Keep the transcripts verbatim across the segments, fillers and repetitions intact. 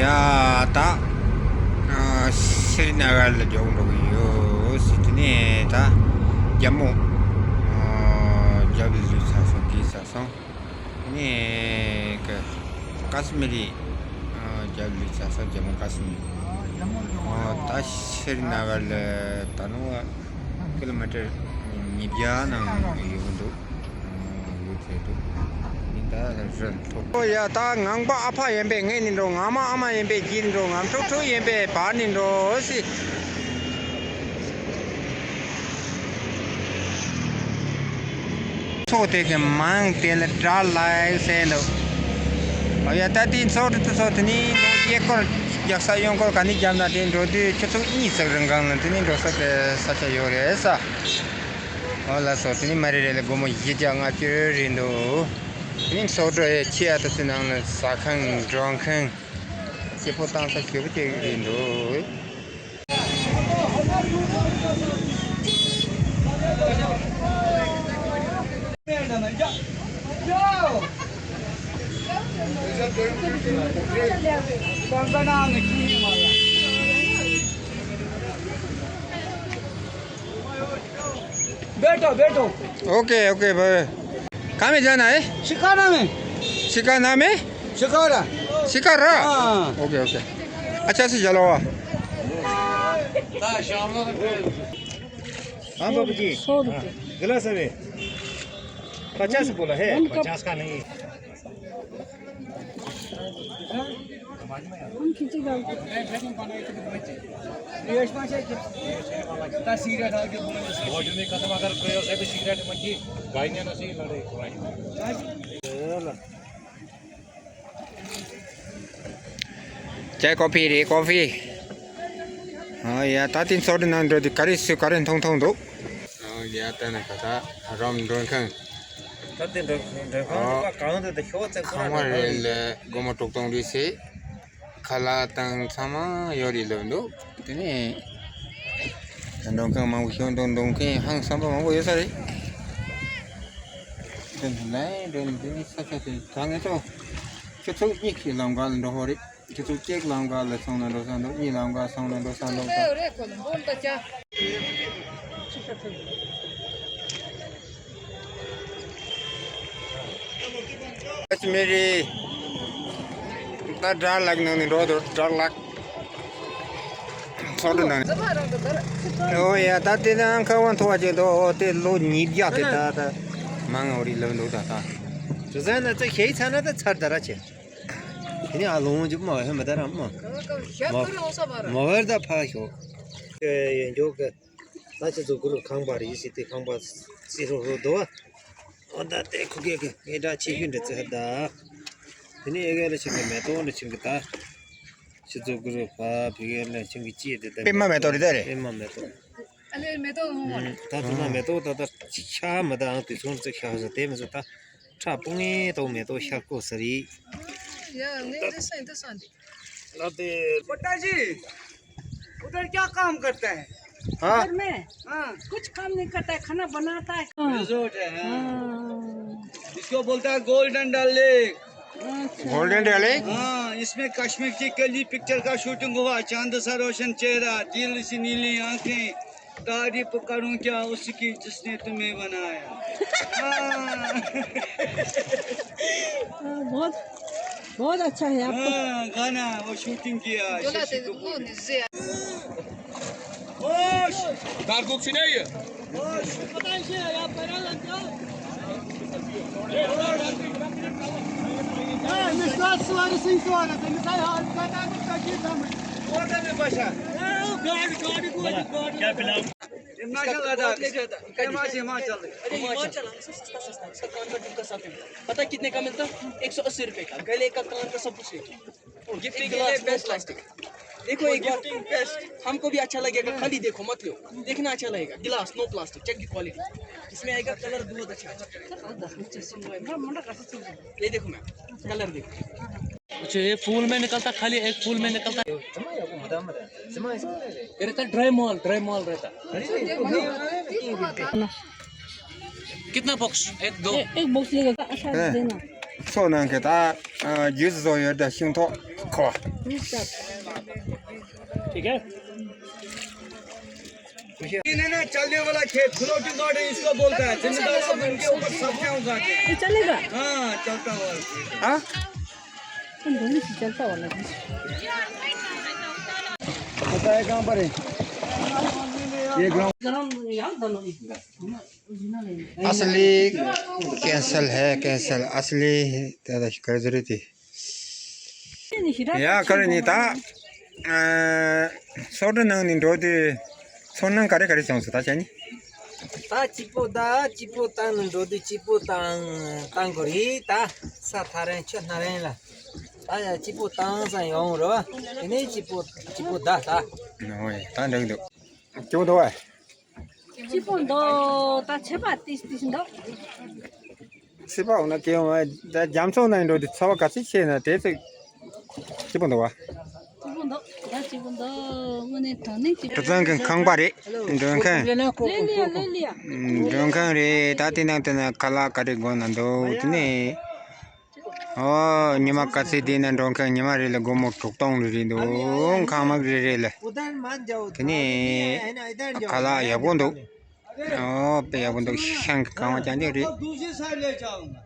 ཡ་ད་ཨ་སི་རི་ན་གར་ལ་འགྲོ་འགྲོ་གི་ཡོད་ཟེར། དེ་ནས་ད་རྒྱ་མོ་ཨ་རྒྱབ་ལ་ལུས་ཚར་སོང་། སྐྱེས་ཚར་སོང་། དེ་ནས་ཀ་ཀ་སི་མི་རི་ཨ་རྒྱབ་ལ་ལུས་ཚར་སོང་། རྒྱ་མོ་ཀ་སི་མི་རི། ཨ་ད་སི་རི་ན་གར་ལ་ད་ནང་ཀི་ལོ་མི་ཊར་ཉིས་བརྒྱ་ནང་ཡོད་འདུག་ཡོད་ཚད་འདུག་ཡིན་ད་རི་མཐོ། ཨོ་ཡ། ད་ངང་པ་ཨ་ཕ་ཡན་པས་ངེད་ནི་འགྲོ། ངང་མ་ཨ་མ་ཡན་པས་བརྒྱུད་ནི་འགྲོ། ངམ་ཁྲུག་ཁྲུག་ཡན་པས་བར་ནི་འགྲོ་ཟེར། ཚོགས་དེ་གི་མང་དེ་ལ་དགྲ་ལྷག་ཟེར་འདུག་ཨོ་ཡ། ད་དེ་ཚོགས་འདུ་དེ་ཚོགས་དེ་ནི་ལོ་གཡས་སྐོར་རྒྱག་ས་གཡོན་སྐོར་ག་ནས་བརྒྱབ་ན་དེ་འགྲོ་དུས་ཆུ་ཚོད་གཉིས་ཙམ་རིང་གང་ལ་དེ་ནི་འགྲོ་ས་གི་ས་ཆ་ཡོད་རེད་ས། ཨོ་ལགས་སོ། དེ་ནི་མ་རེད་རེད་ལ་སྒོར་མོ་བཞི་བརྒྱ་ལྔ་བཅུ་རེད་འདུག་དེ་ནི་ཚོགས་གྲོལ་ཡས་ཆེ་ཡ་ད་ཚོའི་ནང་ལ་ཟ་ཁང་འགྲོ་ཁང་སྐྱིད་པོ་བཏང་ས་ཞེ་པོ་ཅིག་རེད་འདུག बैठो, बैठो। Okay, okay भाई। कहाँ में जाना है? शिकारा में। शिकारा में? शिकारा। शिकारा? हाँ। Okay, okay. अच्छा से चलो। हाँ, बाबू जी। सौ रुपये। हाँ। गिलास अभी पचास बोला है। पचास का नहीं। हम खींची गाल को। चाय कॉफी रे कॉफी। हाँ यार, ताती सोड ना दो करी सु करें थोंग थोंग दो। ཨོ་ཡ། ད་ནི་ཁ་ད་རོམ་མགྲོན་ཁང་། ད་དེ་མགྲོན་མགྲོན་ཁང་དུ་པ་གང་དུ་ད་ཤོག་ཙེ་ཁོ་ཁང་མ་རེད་ལ་སྒོར་མོ་དྲུག་སྟོང་རེད་ཟེར། ཁ་ལག་དང་ཚང་མ་ཡོད་རེད་ལབ་འདུག་དེ་ནས་ད་མགྲོན་ཁང་མང་པོ་ཤོད་འདུག་མགྲོན་ཁང་ཧང་སང་པོ་མང་པོ་ཡོད་ས་རེད། དེ་ནས་ལན་འགྲོ་ནས་དེ་ནས་ས་ཆ་དེ་ད་ངེད་ཚོ་ཆུ་ཚོད་གཉིས་ཀྱི་ལམ་ཁ་ལ་འགྲོ་ཧོ་རེད། ཁྱེད་ཚོ་གཅིག་ལམ་ཁ་ལ་སོང་ན་འགྲོ་ས་འདུག་གཉིས་ལམ་ཁ་སོང་ན་འགྲོ་ས་འདུག་ད། ཨ་ཙི་མེ་རི། ད་དགྲ་ལག་ནང་ནས་འགྲོ་འདུག་དགྲ་ལག་ཚོགས་འདུ་ནང་ནས། ཨོ་ཡ། ད་དེ་ནང་ཁ་དབང་ཐོབ་པ་ཅིག་འདུག་ཨོ་དེ་ལོ་ཉིས་བརྒྱ་དེ་ད་ད་མང་ང་འོ་རི་ལབ་འདུག་ད་ད། དུ་ཟན་ན་ཙི་ཤེས་ཚ་ན་ད་ཚར་ད་ར་ཆེ། དེ་ནས་ཨ་ལོང་ཅིག་མ་ཧེ་མ་ད་ར་མ། མ་བར་ད་ཕ་ཤོག་ཡོན་ཇོ་གི་ད་ཆ་ཚོ་གུ་རུ་ཁང་པ་རེད་ཟེར་ཏེ་ཁང་པ་རྩི་རོ་རོ་དོ། ཨོ་ད་དེ་ཁུ་གེ་གི་ངེད་འདྲ་ཆེ་ཤོས་འདྲ་ཚེ་ཧ་ད། དེ་ནས་ཨེ་གེ་ལ་ཆེ་གི་མེ་ཏོག་འདྲ་ཆེ་གི་ད། ཆུ་ཚོད་དགུ་རུ་ཕ་ཕི་གེ་ལ་ཆེ་གི་ཅི་དེ་ད་པད་མ་མེ་ཏོག་རེད་ད་རེད། པད་མ་མེ་ཏོག་ཨ་ལེ་མེ་ཏོག་ཧོང་བ། ད་དུ་ན་མེ་ཏོག་ད་ད་ཆ་མ་ད་ཨང་དུ་ཚོང་ཙི་ཤ་ཟ་དེ་མི་ཟ་ད། ཁྲ་སྤུ་ངེ་ཏོག་མེ་ཏོག་ཤ་ཀོ་ས་རི། ཡ་ངས་འདི་སེང་འདི་སང་འདི། ལབ་དེ། पोटा जी, उधर क्या काम करता है? हाँ? घर में हाँ। कुछ काम नहीं करता है, खाना बनाता है। रिजॉर्ट है, हाँ। हाँ। इसको बोलता है गोल्डन डल लेक। अच्छा। गोल्डन डल लेक? हाँ, इसमें कश्मीर की कली पिक्चर का शूटिंग हुआ। चांद सा रोशन चेहरा, दिल सी नीली आंखें, तारीफ करूं क्या उसकी जिसने तुम्हें बनाया। हाँ। हाँ, बहुत, बहुत अच्छा है आपका। हाँ, गाना वो शूटिंग किया। Darguk sine ye? माशाल्लाह। माशाल्लाह। अरे हिमाचल, इसका सस्ता, सस्ता, इसका कान का टिक्का सब है। पता है कितने का मिलता है? एक सौ अस्सी रुपए का, गले का, कान का, सब कुछ है। गिफ्टिंग के लिए बेस्ट प्लास्टिक। देखो एक बार, हमको भी अच्छा लगेगा, खाली देखो मत लो, देखना अच्छा लगेगा। गिलास no plastic, check the quality. इसमें आएगा कलर बहुत अच्छा है। ये देखो मैम, कलर देखो। अच्छा, ये फूल में निकलता, खाली एक फूल में निकलता। ये रहता ड्राई मॉल, ड्राई मॉल रहता। कितना बॉक्स? एक, दो। एक बॉक्स लेगा, अच्छा देना। ཚོགས་ནང་གི་ད་རྒྱུ་བཟོ་ཡོད་ད་ཤིང་ཐོག་ཁོ། ठीक है। ये ना चलने वाला खेत, फ्लोटिंग गार्डन इसको बोलता है। जिम्मेदार सब इनके ऊपर सब्जियां उगाते हैं। ये चलेगा? हाँ, चलता हुआ। हाँ। तुम दोनों से चलता वाला भी। पता है कहाँ पर है? ये ग्राउंड। गरम यहाँ दोनों। असली कैंसिल है, कैंसिल। असली दादा कर जरूरत है। ཡ་ཁ་རེ་ནི་ད། ཨ། སོག་ཏུ་ནང་ནས་འགྲོ་དུས་ཚོར་སྣང་ག་རེ་ག་རེ་བྱུང་སོང་ད་བྱས་ནི། ད་སྐྱིད་པོ་ད་སྐྱིད་པོ་བཏང་ནས་འགྲོ་དུས་སྐྱིད་པོ་བཏང་བཏང་དགོས་རེད་ད། ས་ཐག་རིང་ཆུ་སྣ་རིང་ལ། ད་ཡ་སྐྱིད་པོ་བཏང་ས་ཡོང་རོ། དེ་ནས་སྐྱིད་པོ་སྐྱིད་པོ་ད་ད། ཨོ་ཡ་ད་འགྲིག་འདུག་སྐྱིད་པོ་འདུག་བ། སྐྱིད་པོ་འདུག་ད་ཆད་པ་ཏིས་ཏིས་འདུག་སྲིད་པ་འོ་ན་སྐྱེ་ཡོང་བ་ད་རྒྱ་མཚོ་ནང་འགྲོ་དུས་ཚ་བ་ག་ཚོད་ཆེ་ན་དེ་ཚོད་སྐྱིད་པོ་འདུག་བ། སྐྱིད་པོ་འདུག་ད་སྐྱིད་པོ་འདུག་དངོས་གནས་དྲང་གནས་སྐྱིད་པོ། གྲུ་ཚང་གི་ཁང་པ་རེད། མགྲོན་ཁང་། ལེ་ལེ་ཡ་ལེ་ལེ་ཡ། མགྲོན་ཁང་རེད། ད་དེ་ནང་དེ་ན་ཁ་ལག་ག་རེ་དགོས་ན་འདུག་དེ་ནས། ཨོ། ཉི་མ་ག་ཚོད་བསྡད་ན་མགྲོན་ཁང་ཉི་མ་རེ་ལ་སྒོར་མོ་དྲུག་སྟོང་རེ་རེད་འདུག་ཁང་མིག་རེ་རེ་ལ། དེ་ནས་ཁ་ལག་ཡག་པོ་འདུག་ཨོ་དཔེ་ཡག་པོ་འདུག་ཤང་གི་ཁང་བ་རྐྱང་རྐྱང་རེད། दूसरी साइड ले जाओ ना।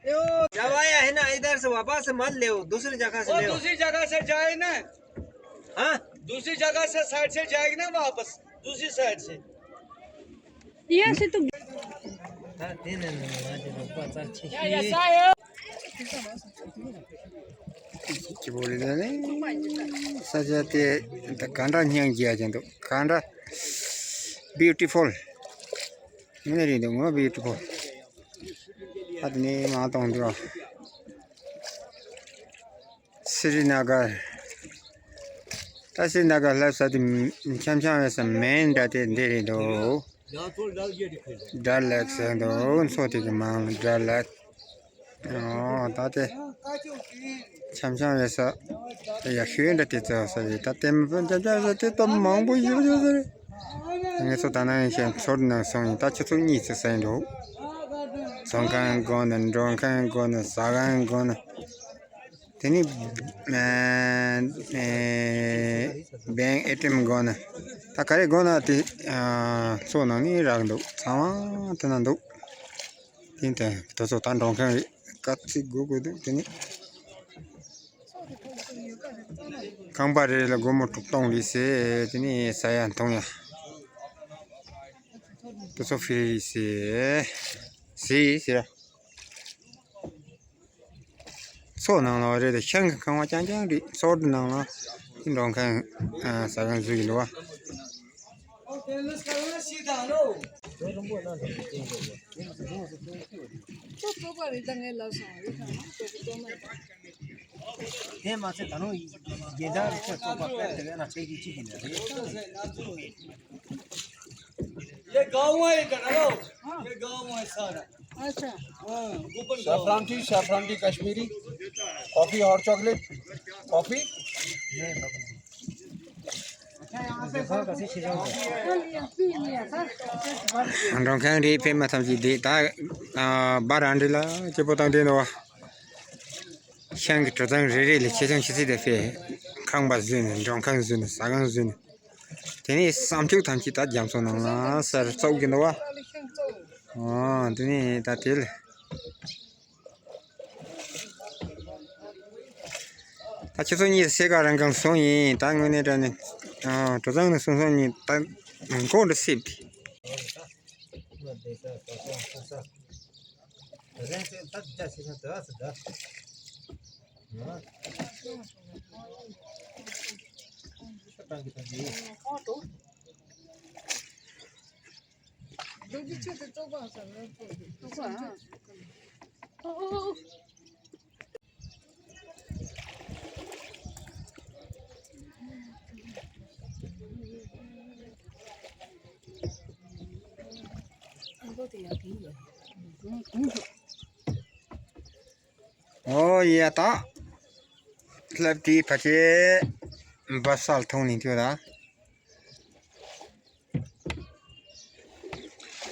जब आया है ना, इधर से वापस मत ले, दूसरी जगह से वो ले। दूसरी जगह से जाए ना। हाँ? दूसरी जगह से, साइड से जाएगी ना वापस, दूसरी साइड से। यहाँ से तो। ད་དེ་ནས་ནི་ང་ཚོ་རོགས་པ་རྩ་ཆེ་ཤོས། སྐྱིད་པོ་རེད་ད་ནི། ས་ཆ་དེ་ད་ག་འདྲ་སྙིང་རྗེ་ཅན་འདུག་ག་འདྲ་བིའུ་ཊི་ཕུལ། ངས་རེད་འདུག་ངོ་བིའུ་ཊི་ཕུལ། ད་དེ་ནས་མ་གཏོང་འདུག་སི་རི་ན་གར། ད་སི་རི་ན་གར་ལྷ་ས་དེ་འཆམ་འཆམ་བས་ས་མེན་འདྲ་དེ་འདི་རེད་འདུག་ཌལ་ལེག་ཟེར་འདུག་མཚོ་དེ་གི་མིང་ལ་ཌལ་ལེག་ཨོ་ད་དེ་འཆམ་འཆམ་བས་ས་ཡག་ཤོས་འདྲ་དེ་ཚོ་ས་རེད། ད་དེ་མི་ཕོད་འཆམ་འཆམ་བས་ས་དེ་ད་མང་པོ་ཡོད་ཡོད་ས་རེད། ངེད་ཚོ་ད་ནང་བཞིན་ཚོར་ནང་སོང་ཡིན། ད་ཆུ་ཚོད་གཉིས་ཙམ་ཟིན་འགྲོ། ཚོང་ཁང་སྒོ་ནས་མགྲོན་ཁང་སྒོ་ནས་ཟ་ཁང་སྒོ་ནས། དེ་ནི་ཨ་ཨ་བེང་ཨེ་ཊི་ཨེམ་སྒོ་ནས། ད་ག་རེ་སྒོ་ནས་དེ་ཨ་ཚོ་ནང་ནས་རག་འདུག་ཚང་མ་དེ་ན་འདུག་དེ་ནི་དེ་ཚོ་ད་མགྲོན་ཁང་རེད། དཀའ་ཚེགས་དགོས་དགོས་འདུག་དེ་ནི། ཁང་པ་རེ་ལ་སྒོར་མོ་དྲུག་སྟོང་རེད་ཟེར། དེ་ནས་ཟ་ཡ་འཐུང་ཡ་དེ་ཚོ་ཧྥི་རི་ཟེར། ཟེར་ཟེར། ཚོགས་ནང་ལ་རེད་དེ་ཤང་གི་ཁང་བ་རྐྱང་རྐྱང་རེད། ཚོགས་འདུ་ནང་ལ་ནི་མགྲོན་ཁང་ཟ་ཁང་བཟོས་ཡིན་འདུག་བ། དེ་མ་ཚད་ད་རུང་རྒྱལ་དར་རིགས་ཚོགས་པ་དཔེ་དེ་བས་ན་ཆེ་གི་གཅིག་གི་ནས་རེད། ये गाँव है इधर, हेलो। ये गाँव है सारा। अच्छा। हाँ, गोपाल गाँव। Saffron tea, saffron tea Kashmiri, coffee, hot chocolate, coffee. མགྲོན་ཁང་རེད། ཕེབས་མ་ཐམས་ཅད་བསྡད་ད། ཨ་བ་རང་འདྲི་ལ་སྐྱིད་པོ་བཏང་བསྡད་འདུག་བ། ཤང་གི་གྲུ་ཚང་རེ་རེ་ལ་ཆེ་ཆུང་ཆེ་ཚིག་དེ་ཕེ་ཁང་པ་བཟོས་ནས་མགྲོན་ཁང་བཟོས་ནས་ཟ་ཁང་བཟོས་ནས། དེ་ནས་བསམ་ཚུལ་ཐམས་ཅད་ད་རྒྱ་མཚོ་ནང་ལ་སར་བཙུགས་ཀྱི་འདུག་བ། ཨོ་དེ་ནས་ད་དེ་ལ་ད་ཁྱེད་ཚོ་གཉིས་སེ་ག་རང་གང་སོང་ཡིན། ད་དངོས་གནས་དྲང་གནས་ཨོ་གྲུ་ཚང་ནས་སོང་སོང་གཉིས་ད་མགོ་འདྲ་སེབ་དེ། ཨོ་ཡ་ད། ལྷབ་དེའི་ཕ་ཆེ་བ་སལ་ཐོང་ནི་ཐུ་ད།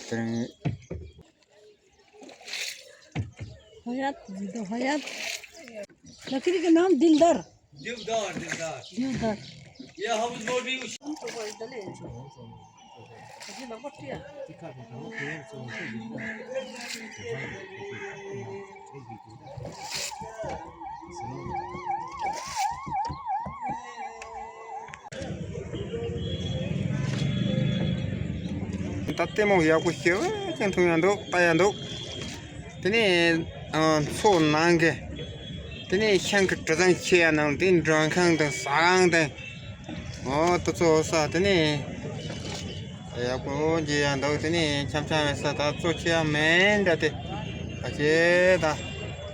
དེ་རིང་། حیات، زیدو حیات۔ لکڑی کا نام دلدار۔ دیودار، دیودار۔ دیودار۔ یہ ہاؤس بوٹ بھی اس ད་ལྟད་མོ་ཡག་པོ་ཞེ་པོ་ཅིག་མཐོང་ཡ་འདུག་ལྟ་ཡ་འདུག་དེ་ནས་ཨ་མཚོ་ནང་གི་དེ་ནས་ཤིང་གི་གྲུ་གཟིངས་ཆེ་ཡ་ནང་དེ་མགྲོན་ཁང་དང་ཟ་ཁང་དང་། ཨོ་དེ་ཚོ་ས་དེ་ནས་ཡག་པོ་མཇལ་ཡ་འདུག་དེ་ནས་འཆམ་འཆམ་བའི་ས་ད་གཙོ་ཆེ་ཡ་མིན་འདྲ་དེ་ཨ་ཅེ་ད་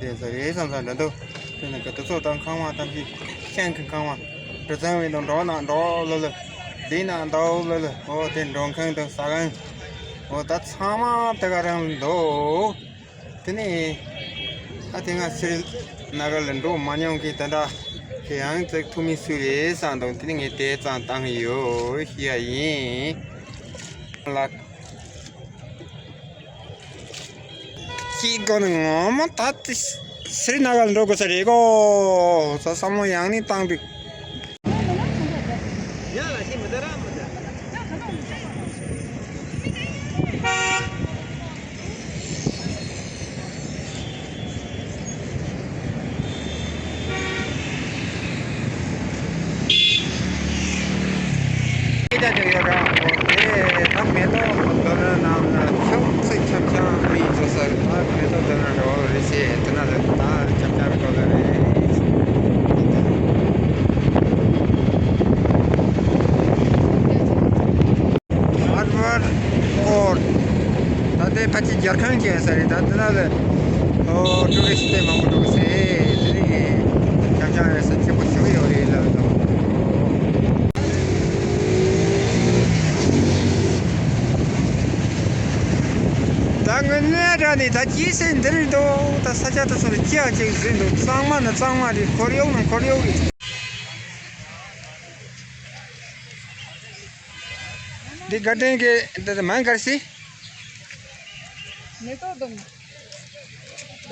དེ་ཚོ་རེད་བསམ་ས་འདྲ་འདུག་དེ་ནས་ག་དེ་ཚོ་དང་ཁང་བ་ཐམས་ཅད་ཤིང་གི་ཁང་བ་གྲུ་གཟིངས་བའི་ནང་འགྲོ་ན་འགྲོ་ལོ་ལོ་འདི་ན་འདུག་ལོ་ལོ། ཨོ་དེ་མགྲོན་ཁང་དང་ཟ་ཁང་ཨོ་ད་ཚང་མ་དེ་ག་རང་འདུག་དེ་ནས་ད་དེ་སྔ་སི་རི་ན་གར་ལ་འགྲོ་མ་མྱོང་གི་དེ་འདྲ་ཡང་ཙིག་ཐུག་མི་སུ་རེད་བསམ་འདུག་དེ་ནས་ངས་དེ་ཙང་བཏང་ཡོད་ཤི་ཡ་ཡིན་ལགས། ཅི་གོ་ནི་ངོ་མ་ད་དེ་སི་རི་ན་གར་ལ་འགྲོ་དགོས་ས་རེད་གོ་ས་བསམ་བློ་ཡང་ནས་བཏང་འདུག་སྐད་ཆ་ཅིག་ཡོད་ར། དེ་ད་མེ་ཏོག་རྡོ་རིང་ནང་ལ་ཆུ་ཚིག་འཆམ་འཆམ་མི་འགྲོ་ས་རེད། ད་མེ་ཏོག་རྡོ་རིང་འགྲོ་བ་རེད་ཟེར། དེ་ན་ལ་ད་འཆམ་འཆམ་འགྲོ་ལ་རེད། ཧར་བར་ཀོར། ད་ལྟའི་ཕལ་ཆེར་རྒྱལ་ཁང་ཅན་ས་རེད། ད་ལྟ་ན་ལ་ཨོ་ཊུ་རི་སི་ཊི་མང་པོ་འགྲོ་གི་ཟེར། དེ་རིང་འཆམ་འཆམ་རེད་ས་ཆེན་པོ་ཞིག་ཡོད་རེད་ལབ་འདུག་ད་དངོས་གནས་དྲང་ནས་ད་ཅི་ཟེར་འདིར་འདུག་ད་ས་ཆ་དེ་ཚོ་ལ་ཅི་ཡང་ཅིག་ཟེར་འདུག་གཙང་མ་ནི་གཙང་མ་རེད། ཁོར་ཡུག་ནི་ཁོར་ཡུག་རེད། འདི་ག་དྲན་གི་འདི་མང་གར་སི། མེ་ཏོག་དང་། ད་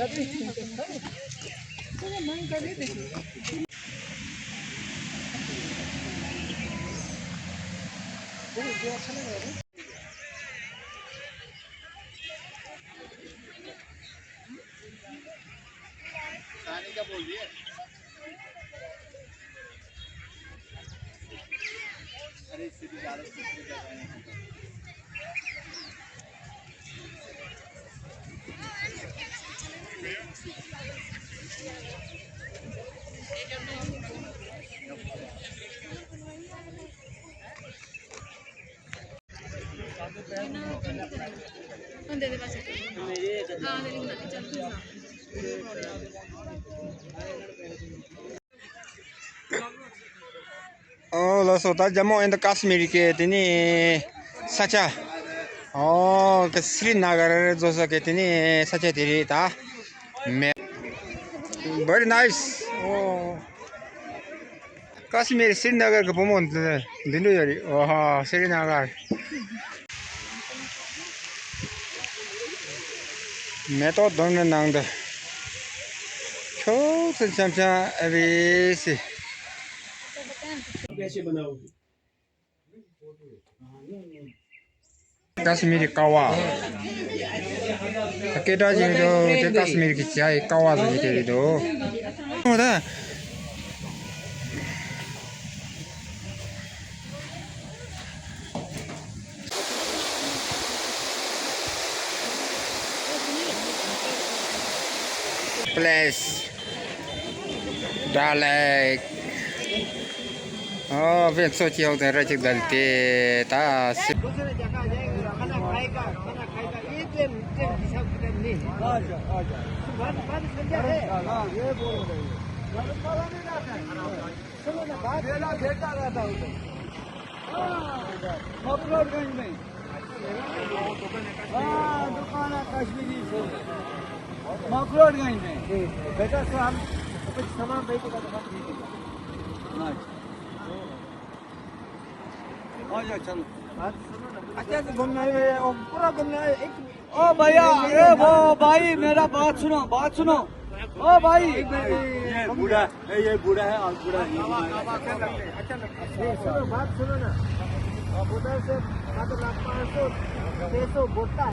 དེ་མང་ག་རེ་དེ། ཨོ་ལགས་སོ། ད་ཇམ་མུ་ཨེན་ཌི་ཀ་ཤི་མིར་གི་དེ་ནི་ས་ཆ། ཨོ་ག་སི་རི་ན་གར་རྫོང་ས་གི་དེ་ནི་ས་ཆ་དེ་རེད་ད། མེ། Very nice. ཨོ། ཀ་ཤི་མིར་སི་རི་ན་གར་གི་བུ་མོ་འདི་འདི་འདྲ་ཡོད་རེད། ཨོ་ཧ་སི་རི་ན་གར། མེ་ཏོག་སྡོང་ནི་ནང་དུ་ཁྱོད་ཚོ་འཆམ་འཆམ་ཨ་བི་སི། ཀ་ཤི་མིར་གི་ཀ་བ། སྐད་གྲགས་ཅན་དུ་དེ་ཀ་ཤི་མིར་གི་ཇའི་ཀ་བ་ཟེར་གྱི་དེ་རེད་དོ། འོ་ད། Place. Dalek. Oh, ven so chi hok den ra chik dal te ta si. सुनो ना, बात बेला बेटा रहता हूँ। हाँ, मफलरगंज में। हाँ, दुकान है कश्मीरी से। मफलरगंज में। बेटा, तो हम कुछ सामान बेच के हम। अच्छा। आ जाओ, चलो। बात सुनो ना। अच्छा से घूमना है, वो पूरा घूमना है। एक ओ भैया, अरे वो भाई, मेरा बात सुनो, बात सुनो। ओ भाई। ये बूढ़ा है, ये बूढ़ा है और बूढ़ा है, ये बूढ़ा है। अच्छा लगता है, अच्छा लगता है। सुनो, बात सुनो ना। अब उधर से मतलब पाँच सौ, छह सौ बोलता है।